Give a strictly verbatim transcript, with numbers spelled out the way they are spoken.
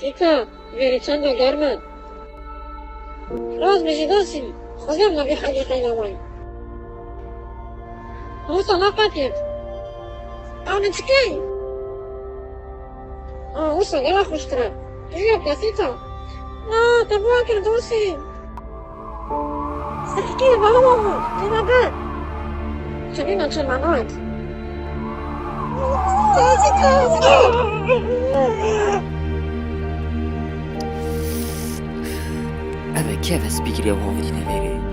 Tîka, vêrî çend germ e. Rast bijî dostî, xwezî em navê helî qeynamayî. Wisa naqetî. Ew ne çi key? A, wisa gela xweştir e. Jiya kesî ta. Na, te bua kir dostî. Sikî balo babo, têna be. Çimîna çi manat. Ev e kê ve spîkirê wan vidîne vêrê?